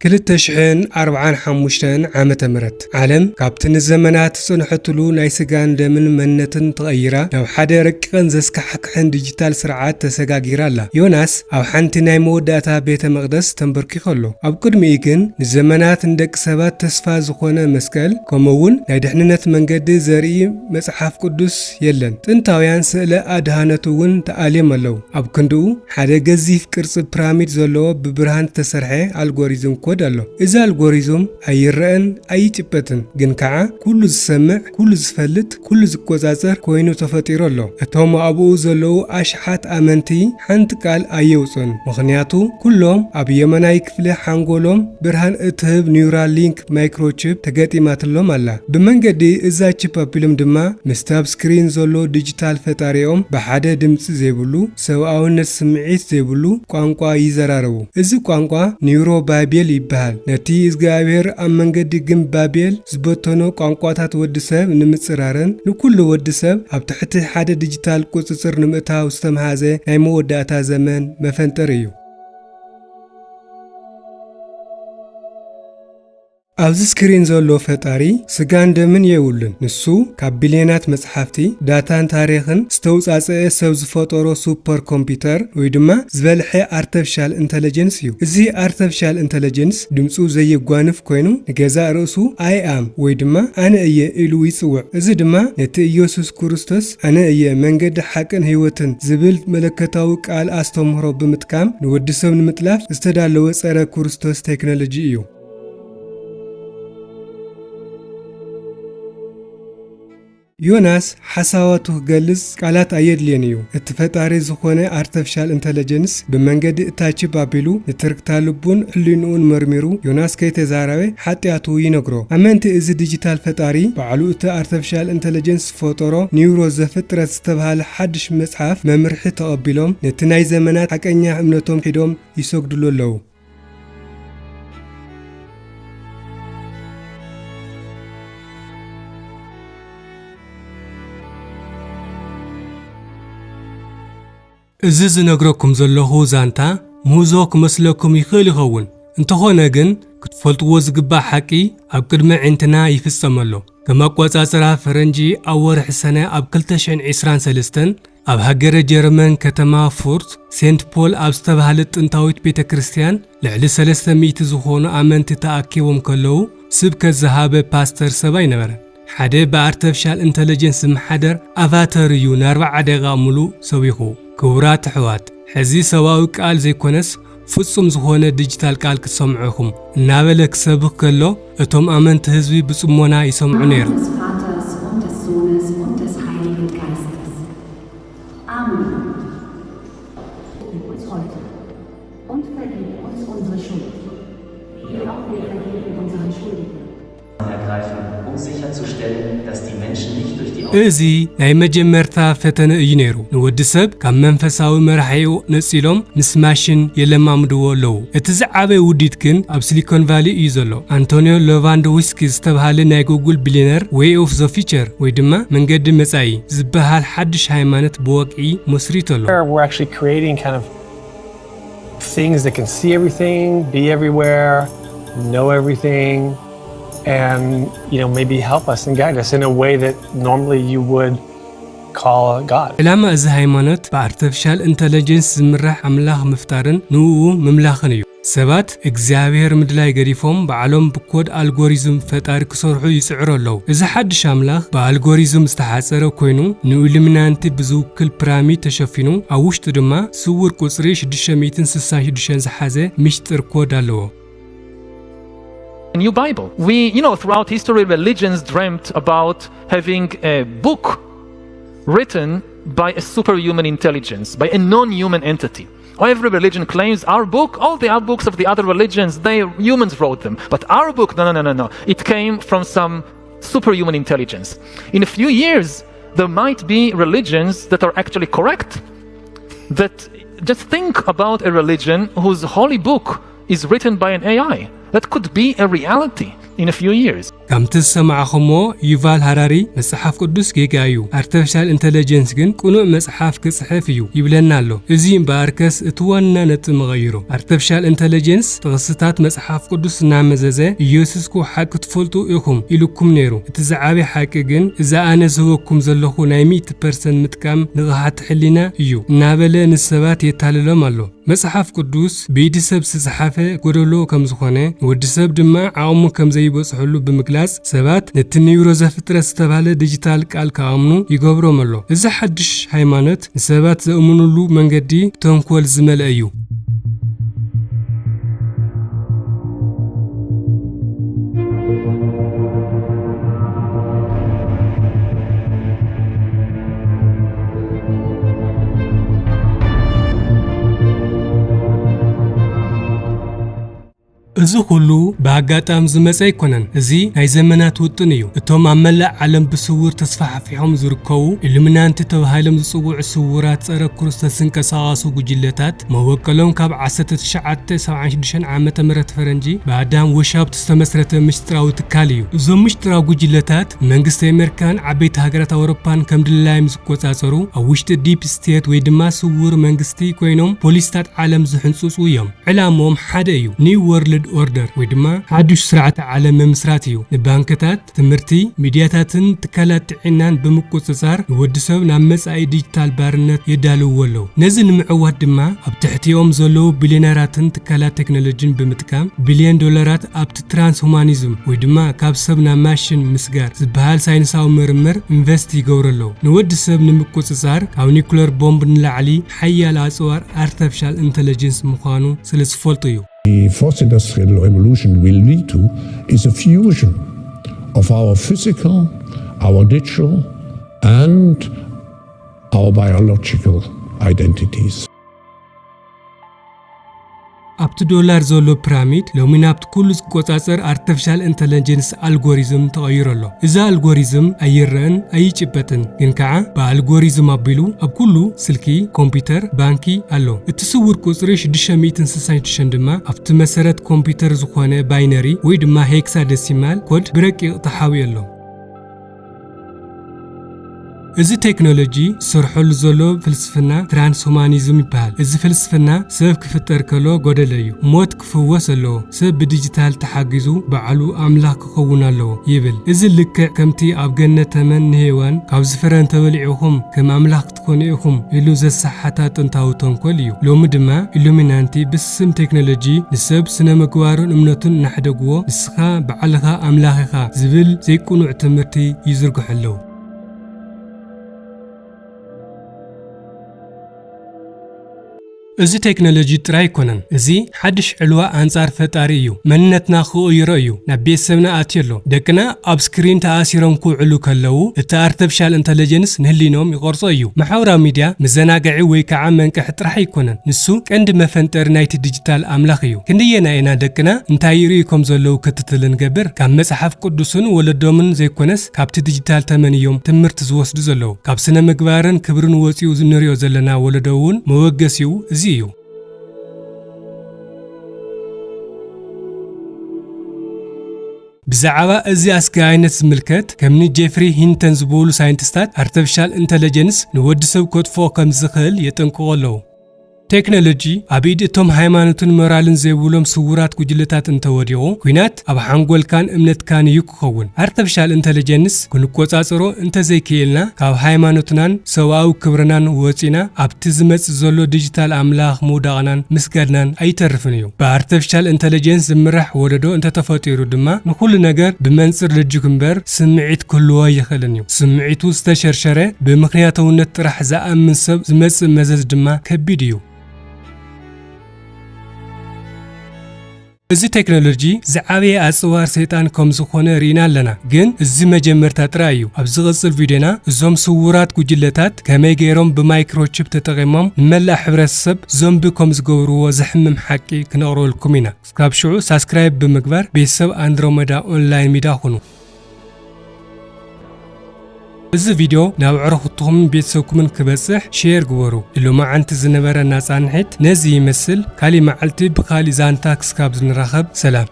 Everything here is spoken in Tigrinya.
ክልተ ሽሕን ኣርብዓን ሓሙሽተን ዓመተ ምህረት ዓለም ካብቲ ንዘመናት ዝጸንሐትሉ ናይ ስጋን ደምን መንነትን ተቐይራ ናብ ሓደ ረቂቕን ዘስካሕክሕን ዲጂታል ስርዓት ተሰጋጊራ ኣላ። ዮናስ ኣብ ሓንቲ ናይ መወዳእታ ቤተ መቕደስ ተንበርኪኹ ኣሎ። ኣብ ቅድሚኡ ግን ንዘመናት ንደቂ ሰባት ተስፋ ዝኾነ መስቀል፣ ከምኡ'ውን ናይ ድሕንነት መንገዲ ዘርኢ መጽሓፍ ቅዱስ የለን። ጥንታውያን ስእለ ኣድሃነት እውን ተኣልዮም ኣለዉ። ኣብ ክንድኡ ሓደ ገዚፍ ቅርጺ ፒራሚድ ዘለዎ ብብርሃን ዝተሰርሐ ኣልጎሪዝም ኮድ ኣሎ። እዚ ኣልጎሪዝም ኣይረኣን ኣይጭበጥን፣ ግን ከኣ ኩሉ ዝሰምዕ፣ ኩሉ ዝፈልጥ፣ ኩሉ ዝቆጻጸር ኮይኑ ተፈጢሩ ኣሎ። እቶም ኣብኡ ዘለዉ ኣሽሓት ኣመንቲ ሓንቲ ቃል ኣየውጽኡን፣ ምኽንያቱ ኩሎም ኣብ የማናይ ክፍሊ ሓንጎሎም ብርሃን እትህብ ኒውራል ሊንክ ማይክሮቺፕ ተገጢማትሎም ኣላ። ብመንገዲ እዛ ቺፕ ኣቢሎም ድማ ምስቲ ኣብ ስክሪን ዘሎ ዲጂታል ፈጣሪኦም ብሓደ ድምጺ ዘይብሉ፣ ሰብኣውነት ስምዒት ዘይብሉ ቋንቋ ይዘራረቡ። እዚ ቋንቋ ኒውሮ ባቤል ይበሃል። ነቲ እግዚኣብሔር ኣብ መንገዲ ግንብ ባቤል ዝበተኖ ቋንቋታት ወዲ ሰብ ንምጽራርን ንኩሉ ወዲ ሰብ ኣብ ትሕቲ ሓደ ዲጂታል ቁጽጽር ንምእታው ዝተምሃዘ ናይ መወዳእታ ዘመን መፈንጠሪ እዩ። ኣብዚ ስክሪን ዘሎ ፈጣሪ ስጋን ደምን የብሉን። ንሱ ካብ ቢልዮናት መጽሓፍቲ፣ ዳታን ታሪኽን ዝተውጻጸአ ሰብ ዝፈጠሮ ሱፐር ኮምፒውተር ወይ ድማ ዝበልሐ ኣርተፊሻል ኢንተለጀንስ እዩ። እዚ ኣርተፊሻል ኢንተለጀንስ ድምጹ ዘየጓንፍ ኮይኑ ንገዛእ ርእሱ ኣይ ኣም ወይ ድማ ኣነ እየ ኢሉ ይጽውዕ። እዚ ድማ ነቲ ኢየሱስ ክርስቶስ ኣነ እየ መንገዲ ሓቅን ህይወትን ዝብል መለኮታዊ ቃል ኣስተምህሮ ብምጥቃም ንወዲ ሰብ ንምጥላፍ ዝተዳለወ ጸረ ክርስቶስ ቴክኖሎጂ እዩ። ዮናስ ሓሳባቱ ክገልጽ ቃላት ኣየድልዮን እዩ። እቲ ፈጣሪ ዝኾነ ኣርተፊሻል ኢንተለጀንስ ብመንገዲ እታ ቺፕ ኣቢሉ ንትርክታ ልቡን ሕሊንኡን መርሚሩ ዮናስ ከይተዛረበ ሓጢኣቱ ይነግሮ። ኣመንቲ እዚ ዲጂታል ፈጣሪ ባዕሉ እቲ ኣርተፊሻል ኢንተለጀንስ ዝፈጠሮ ኒውሮ ዘፍጥረት ዝተብሃለ ሓድሽ መጽሓፍ መምርሒ ተቐቢሎም ነቲ ናይ ዘመናት ሓቀኛ እምነቶም ሒዶም ይሰግድሉ ኣለዉ። እዚ ዝነግረኩም ዘለኹ ዛንታ ምህዞ ክመስለኩም ይኽእል ይኸውን። እንተኾነ ግን ክትፈልጥዎ ዝግባእ ሓቂ ኣብ ቅድሚ ዕንትና ይፍጸም ኣሎ። ከም ኣቆጻጽራ ፈረንጂ ኣብ ወርሒ ሰነ ኣብ ክልተ ሽሕን ዕስራን ሰለስተን ኣብ ሃገረ ጀርመን ከተማ ፉርት ሴንት ፖል ኣብ ዝተባህለት ጥንታዊት ቤተ ክርስቲያን ልዕሊ ሰለስተ ሚእቲ ዝኾኑ ኣመንቲ ተኣኪቦም ከለዉ ስብከት ዝሃበ ፓስተር ሰብኣይ ነበረ። ሓደ ብኣርተፊሻል ኢንተለጀንስ ዝመሓደር ኣቫተር እዩ ንኣርብዓ ደቂቓ ምሉእ ሰቢኹ። ክቡራት ኣሕዋት፣ ሕዚ ሰብኣዊ ቃል ዘይኮነስ ፍጹም ዝኾነ ዲጂታል ቃል ክትሰምዑ ኢኹም እናበለ ክሰብኽ ከሎ እቶም ኣመንቲ ህዝቢ ብጽሞና ይሰምዑ ነይሮም። Des Vaters und des Sohnes und des Heiligen Geistes. Amen. Vergib uns heute und vergib uns unsere Schuld, wie auch wir vergeben unseren Schuldigen. Ergreifen, um sicherzustellen, dass die Menschen nicht durch die እዚ ናይ መጀመርታ ፈተነ እዩ ነይሩ። ንወዲ ሰብ ካብ መንፈሳዊ መራሒኡ ነጺሎም ምስ ማሽን የለማምድዎ ኣለዉ። እቲ ዝዓበየ ውዲት ግን ኣብ ሲሊኮን ቫሊ እዩ ዘሎ። ኣንቶኒዮ ሌቫንዶውስኪ ዝተብሃለ ናይ ጉግል ቢልዮነር ዌይ ኦፍ ዘ ፊቸር ወይ ድማ መንገዲ መጻኢ ዝበሃል ሓድሽ ሃይማኖት ብወግዒ መስሪቱ ኣሎ። We're actually creating kind of things that can see everything, be everywhere, know everything, and you know maybe help us and guide us in a way that normally you would call God. ዕላማ እዚ ሃይማኖት ብኣርተፊሻል ኢንተለጀንስ ዝምራሕ ኣምላኽ ምፍጣርን ንእኡ ምምላኽን እዩ። ሰባት እግዚኣብሔር ምድላይ ገዲፎም ባዕሎም ብኮድ ኣልጎሪዝም ፈጣሪ ክሰርሑ ይጽዕሩ ኣለዉ። እዚ ሓድሽ ኣምላኽ ብኣልጎሪዝም ዝተሓጸረ ኮይኑ ንኢሉሚናንቲ ብዝውክል ፒራሚድ ተሸፊኑ ኣብ ውሽጡ ድማ ስውር ቁጽሪ ሽዱሽተ ሚእትን ስሳን ሽዱሽተን ዝሓዘ ሚስጥር ኮድ ኣለዎ። A new Bible. We, you know, throughout history, religions dreamt about having a book written by a superhuman intelligence, by a non human entity. Every religion claims our book, all the other books of the other religions, they humans wrote them. But our book, no, no, no, no, no. It came from some superhuman intelligence. In a few years, there might be religions that are actually correct, that just think about a religion whose holy book is written by an A I. That could be a reality. in a few years. ከምቲ ዝሰማዕኹሞ፣ ዩቫል ሃራሪ፣ መጽሓፍ ቅዱስ ጌጋ እዩ፣ ኣርቲፊሻል ኢንተለጀንስ ግን ቅኑዕ መጽሓፍ ክጽሕፍ እዩ ይብለና ኣሎ። እዚ እምበኣርከስ እቲ ዋና ነጥቢ መቐይሩ። ኣርቲፊሻል ኢንተለጀንስ ጥቕስታት መጽሓፍ ቅዱስ እናመዘዘ፣ ኢየሱስ እኮ ሓቂ ትፈልጡ ኢኹም ኢሉኩም ነይሩ። እቲ ዝዓበየ ሓቂ ግን፣ እዚ ኣነ ዝህበኩም ዘለኹ ናይ ሚእቲ ፐርሰንት ምጥቃም ንቕሓት ሕሊና እዩ እናበለ ንሰባት የታልሎም ኣሎ። መጽሓፍ ቅዱስ ብኢድ ሰብ ዝተጻሕፈ ጎደሎ ከም ዝኾነ፣ ንወዲ ሰብ ድማ ዓቕሙ ከም ዘይበጽሐሉ ብምግላጽ፣ ሰባት ነቲ ኒውሮ ዘፍጥረት ዝተባህለ ዲጂታል ቃል ክኣምኑ ይገብሮም ኣሎ። እዚ ሓድሽ ሃይማኖት ንሰባት ዘእምኑሉ መንገዲ ብተንኮል ዝመልአ እዩ። እዚ ኩሉ ብኣጋጣሚ ዝመጸ ኣይኮነን። እዚ ናይ ዘመናት ውጥን እዩ። እቶም ኣብ መላእ ዓለም ብስውር ተስፋሕፊሖም ዝርከቡ ኢሉሚናንቲ ተባሂሎም ዝጽውዑ ስውራት ጸረ ክርስቶስ ዝንቀሳቐሱ ጉጅለታት፣ መበቆሎም ካብ ዓሰርተ ትሽዓተ ሰብዓን ሽዱሽተን ዓመተ ምህረት ፈረንጂ ብኣዳም ወሻብት ዝተመስረተ ምስጢራዊ ትካል እዩ። እዞም ምስጢራዊ ጉጅለታት መንግስቲ ኣሜሪካን ዓበይቲ ሃገራት ኣውሮፓን ከም ድላዮም ዝቆጻጸሩ፣ ኣብ ውሽጢ ዲፕ ስቴት ወይ ድማ ስውር መንግስቲ ኮይኖም ፖሊስታት ዓለም ዝሕንጽጹ እዮም። ዕላምኦም ሓደ እዩ፣ ኒው ወርልድ ኦርደር ወይ ድማ ሓዱሽ ስርዓተ ዓለም ምምስራት እዩ። ንባንክታት፣ ትምህርቲ፣ ሚድያታትን ትካላት ጥዕናን ብምቁጽጻር፣ ንወዲ ሰብ ናብ መጻኢ ዲጂታል ባርነት የዳልውዎ ኣለዉ። ነዚ ንምዕዋት ድማ፣ ኣብ ትሕቲኦም ዘለዉ ቢልዮነራትን ትካላት ቴክኖሎጂን ብምጥቃም፣ ቢልዮን ዶላራት ኣብቲ ትራንስሁማኒዝም ወይ ድማ ካብ ሰብ ናብ ማሽን ምስጋር ዝበሃል ሳይንሳዊ ምርምር ኢንቨስት ይገብሩ ኣለዉ። ንወዲ ሰብ ንምቁጽጻር፣ ካብ ኒኩለር ቦምብ ንላዕሊ ሓያል ኣጽዋር ኣርቲፊሻል ኢንተለጀንስ ምዃኑ ስለ ዝፈልጡ እዩ። The fourth industrial revolution will lead to is a fusion of our physical, our digital, and our biological identities. ኣብቲ ዶላር ዘሎ ፒራሚድ ሎሚ ናብቲ ኩሉ ዝቆጻጸር ኣርቲፊሻል ኢንተለጀንስ ኣልጎሪዝም ተቐይሩ ኣሎ። እዚ ኣልጎሪዝም ኣይረኣን ኣይጭበጥን፣ ግን ከኣ ብኣልጎሪዝም ኣቢሉ ኣብ ኩሉ ስልኪ፣ ኮምፒውተር፣ ባንኪ ኣሎ። እቲ ስውር ቁጽሪ ሽዱሽተ ሚእትን ስሳን ሽዱሽተን ድማ ኣብቲ መሰረት ኮምፒውተር ዝኾነ ባይነሪ ወይ ድማ ሄክሳደሲማል ኮድ ብረቂቕ ተሓቢኡ ኣሎ። እዚ ቴክኖሎጂ ዝሰርሐሉ ዘሎ ፍልስፍና ትራንስሁማኒዝም ይበሃል። እዚ ፍልስፍና ሰብ ክፍጠር ከሎ ጎደሎ እዩ። ሞት ክፍወስ ኣለዎ። ሰብ ብዲጂታል ተሓጊዙ ባዕሉ ኣምላኽ ክኸውን ኣለዎ ይብል። እዚ ልክዕ ከምቲ ኣብ ገነት ተመን ንሄዋን ካብዚ ፍረ እንተበሊዑኹም ከም ኣምላኽ ክትኮኑ ኢኹም ኢሉ ዘሰሓታ ጥንታዊ ተንኮል እዩ። ሎሚ ድማ ኢሉሚናንቲ ብስም ቴክኖሎጂ ንሰብ ስነ ምግባሩን እምነቱን እናሕደግዎ፣ ንስኻ ባዕልኻ ኣምላኽ ኢኻ ዝብል ዘይቅኑዕ ትምህርቲ ይዝርግሑ ኣለዉ። እዚ ቴክኖሎጂ ጥራይ ኣይኮነን። እዚ ሓድሽ ዕልዋ ኣንጻር ፈጣሪ እዩ። መንነትና ክቕይሮ እዩ። ናብ ቤተሰብና ኣትዩ ኣሎ። ደቅና ኣብ ስክሪን ተኣሲሮም ክውዕሉ ከለዉ፣ እቲ ኣርቲፊሻል ኢንተለጀንስ ንህሊኖም ይቐርጾ እዩ። ማሕበራዊ ሚድያ መዘናግዒ ወይ ከዓ መንቅሒ ጥራሕ ኣይኮነን። ንሱ ቀንዲ መፈንጠሪ ናይቲ ዲጂታል ኣምላኽ እዩ። ክንደየናይ ኢና ደቅና እንታይ ይርእዩ ከም ዘለዉ ክትትል እንገብር? ካብ መጽሓፍ ቅዱስን ወለዶምን ዘይኮነስ፣ ካብቲ ዲጂታል ተመን እዮም ትምህርቲ ዝወስዱ ዘለዉ። ካብ ስነ ምግባርን ክብርን ወጺኡ ንሪኦ ዘለና ወለዶ እውን መወገሲኡ እዚ እዩ። ብዛዕባ እዚ ኣስጋኣይነት ዝምልከት፣ ከምኒ ጄፍሪ ሂንተን ዝበሉ ሳይንቲስታት፣ ኣርቲፊሻል ኢንተለጀንስ ንወዲ ሰብ ከጥፍኦ ከም ዝኽእል የጠንቅቑ ኣለዉ። ቴክኖሎጂ ኣብ ኢድ እቶም ሃይማኖትን ሞራልን ዘይብሎም ስዉራት ጉጅለታት እንተወዲቑ፣ ኲናት ኣብ ሓንጎልካን እምነትካን እዩ ክኸውን። ኣርቲፊሻል ኢንተለጀንስ ክንቆጻጸሮ እንተዘይክኢልና፣ ካብ ሃይማኖትናን ሰብኣዊ ክብርናን ወጺና፣ ኣብቲ ዝመጽእ ዘሎ ዲጂታል ኣምላኽ ምውዳቕናን ምስጋድናን ኣይተርፍን እዩ። ብኣርቲፊሻል ኢንተለጀንስ ዝምራሕ ወለዶ እንተተፈጢሩ ድማ፣ ንኹሉ ነገር ብመንጽር ሎጂክ እምበር ስምዒት ክህልዎ ኣይኽእልን እዩ። ስምዒቱ ዝተሸርሸረ፣ ብምኽንያታውነት ጥራሕ ዝኣምን ሰብ ዝመጽእ መዘዝ ድማ ከቢድ እዩ። እዚ ቴክኖሎጂ ዝዓበየ ኣጽዋር ሰይጣን ከም ዝኾነ ርኢና ኣለና። ግን እዚ መጀመርታ ጥራይ እዩ። ኣብ ዝቕጽል ቪድዮና እዞም ስዉራት ጉጅለታት ከመይ ገይሮም ብማይክሮቺፕ ተጠቒሞም ንመላእ ሕብረተሰብ ዞምቢ ከም ዝገብርዎ ዘሕምም ሓቂ ክነቕርበልኩም ኢና። እስካብ ሽዑ ሳብስክራይብ ብምግባር ቤተሰብ ኣንድሮሜዳ ኦንላይን ሚድያ ኩኑ። እዚ ቪድዮ ናብ ኣዕሩኽትኹምን ቤተሰብኩምን ክበጽሕ ሼር ግበሩ። ንሎማዓንቲ ዝነበረና ጻንሒት ነዚ ይመስል። ካሊእ መዓልቲ ብኻሊእ ዛንታ ክስካብ ንራኸብ። ሰላም።